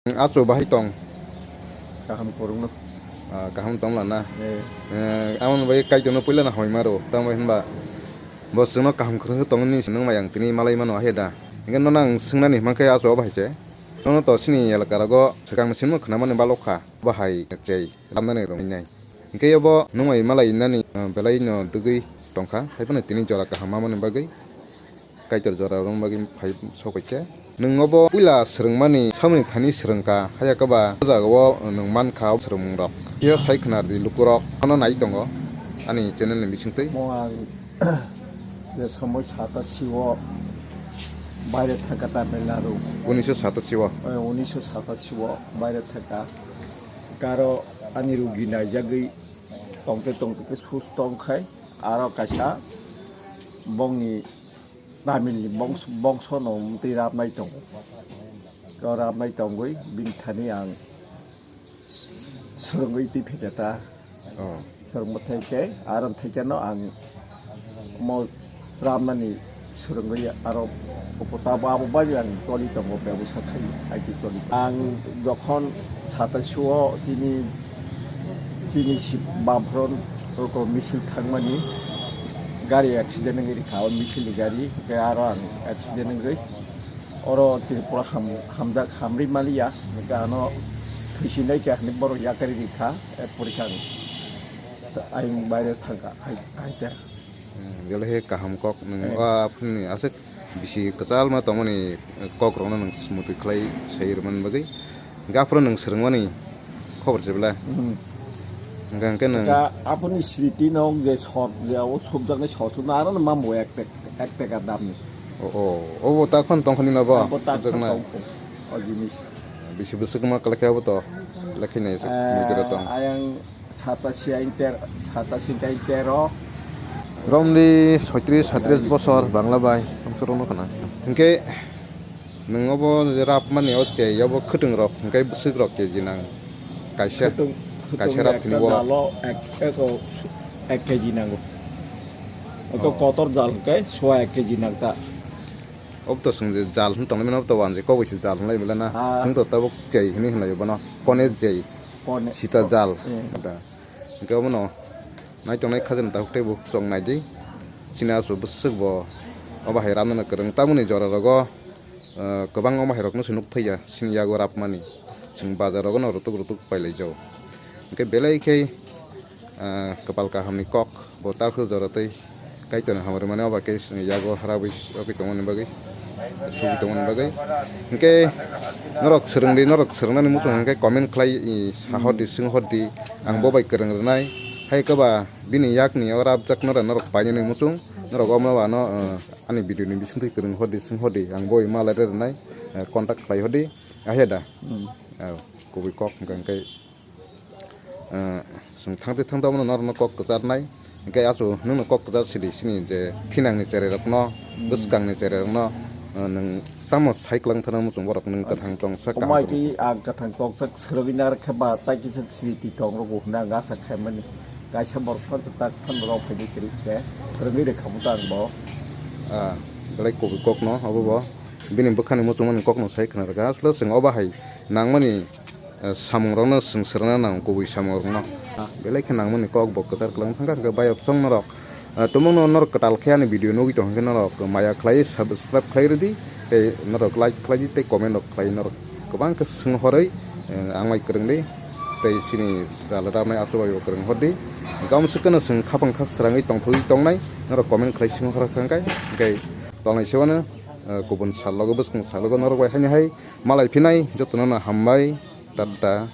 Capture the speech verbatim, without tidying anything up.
Achu bahai tong? Kaham kwrwngno. Ah, kaham tong lana. Eh. Eh, amoni bai Kaitorno puila na hambai maro. Tamo hinba bo chwngno kaham kwrwng tongni sinung mayang tini malai mano ahe da. Hingke nono ang swngnani hwnkhe achu bahai se. Nono to sini elaka rogo swkang sinmo khwnamani balok kha. Bahai chei lamnani rwnai. Hingke obo nwng bai malai nani, ah, belai no dugui tongkha. Haiphano tini jora kaham mamani bagwi. Kaitor jora rwna bagwi phai sok bai khe. Nwng obo puila swrwngmani samani thani swrwngkha, haya khe ba o jaga o nwng mankha o swrwngmung rok. Phiya sai khwna rwdi lukurok, ano nai tongo ani channel ni bisingtwi. Mo ang je somoi sata sio baire thangkha Tamil Nadu. Unisho sata sio? Eh, unisho sata sio baire thangkha. Karo ani rugi naijagwi tongte tongte khe susto wngkhai. Aro kaisa bongni Tamilni bongso, bongsono twi rabnai tongo. O rabnai tongwi bini thani ang swrwngwi twi phaikha ta. Oh. Swrwngma thaikhe, aro thaikhe no ang mo rabnani swrwngwi aro upota bo abo bai ang choli tongo, bebosa khai, I T choli. Ang jokhon sata sio chini, chini si bamphron roko misil thangmani gari accident wngwi rikha, o misil ni gari, hwnkhe aro ang accident wngwi oro Tripura ham-, hamjak, hamri maliya, hwnkhe ano thwisinai khe hwnwi borok yakarwi rikha, e porikha ang, ayung baire thangkha, hai, hai khe. Hmm, belai khe kaham kok nwng. Eh. O aphuru ni aswk bisi kwchal ma tongmani kok rokno nwng mwtwi khlai sai rwmani bagwi. Hwnkhe aphuru nwng swrwngmani khobor se belai. Hmm. Hwnkhe, hwnkhe nwng Hwnkhe aphuru ni sriti no je sot je o subjaknai sot sut no aro no mambo ek tek, ek teka dam ni. O, o, obo ta khon tongkhani no bo. Bo ta khon tongkho o jinis. Bisi bwswk ma kwlai khe abo to. Kwlai khe nai se. Eh, mujura tong. Ayang Sata siyai ter, sata siyai tero. Romli soitris, satris bosor Bangla bai, tongsorokno khna. Hwnkhe nwng obo je rapmani o chei, obo khwtwng rok, hwnkhe bwswk rok keji nang. Kaisa, khwtwng, kaisa khwtwng rap ekta thini o. Jalo, ek, eko, ek keji nango. Eko oh. Kotor jal hwnkhe soa ek keji nang ta. Obo to swng je jal hwn tonglai mano, obo to wanjwi kok bai se jal hwnlai belai na. Ah. Swng to tabuk chei hwnwi hwnlai bono, kone jei. Kone. Sita jal. Eh. Da. Hwnkhe obono naitongnai khajam takhuk tei bo chwng naidi. Chini achu bwswk bo obo hai ramnano kwrwng. Tamoni jora rogo, ah, kwbang omo hai rokno se nuk thaiya chini yago rapmani. Chwng bazar rogo no rutuk rutuk pailai jago. Hwnkhe belai khe, ah, kwpal kahamni kok bo takhuk jora tei Kaitorni hamari mani oba khe yago harabwi sogwi tongmani bagwi, sogwi tongmani bagwi. Hwnkhe norok swrwngdi, norok swrwngnani muchung hwnkhe comment khlai, i, sahordi, hmm, swnghordi, ang bo bai kwrwng rwnai. Hai khe ba bini yakni o rabjak norok, norok painani muchung, norok omo ba no, eh, ani video ni bisingtwi kwrwng hordi, swnghordi, ang bo bai malai rwnai, eh, contact khlai hordi, ahe da? Hmm. Oh, kubui kok hwnkhe, hwnkhe Ah, chwng thangtwi thangtwi abono norokno kok kwcharnai. Hwnkhe achu nwngno kok kwchar sidi, chini je thinangni cherai rokno, hmm, bwskangni cherai rokno, ah, nwng tamo sai kwlang thana muchung borok nwng kwthang tong sa kaham. Omai tong. Twi ang kwthang tong sak swrwngwi narwk khe ba tai kisa sriti tong rwgo hwnwi ang asa khaimani. Kaisa borok phan tak phan rok phaidi kwrwi khe phwrwngwi rwkha bo tang bo. Ah, belai kubui kokno abo bo. Bini bwkhani muchungmani kokno sai khna rwkha. Aswk chwng obo hai nangmani eh, samung rokno chwng swrwngna nango, kubui samung rokno. Ah. Belai khe nangmani kok bo kwchar kwlwng thangkha, hwnkhe bayapsong norok, eh, tumungno norok kwtal khe ani video nugwi tong hwnkhe norok maya khlai subscribe khlai rwdi, tei norok like khlai di, tei comment rok khlai norok kwbang khe swnghorwi, eh, ang bai kwrwngdi, tei chini jal rabnai achubai bo kwrwng hordi. Hwnkhe omo swkeno chwng khapang kha swrangwi tongthogwi tongnai, norok comment khlai swnghor kha hwnkhe, hwnkhe tongnai se uanw, eh, kubun sal logo bwskang sal logo norok bai haini hai malai phinai jotono no hambai. Tata.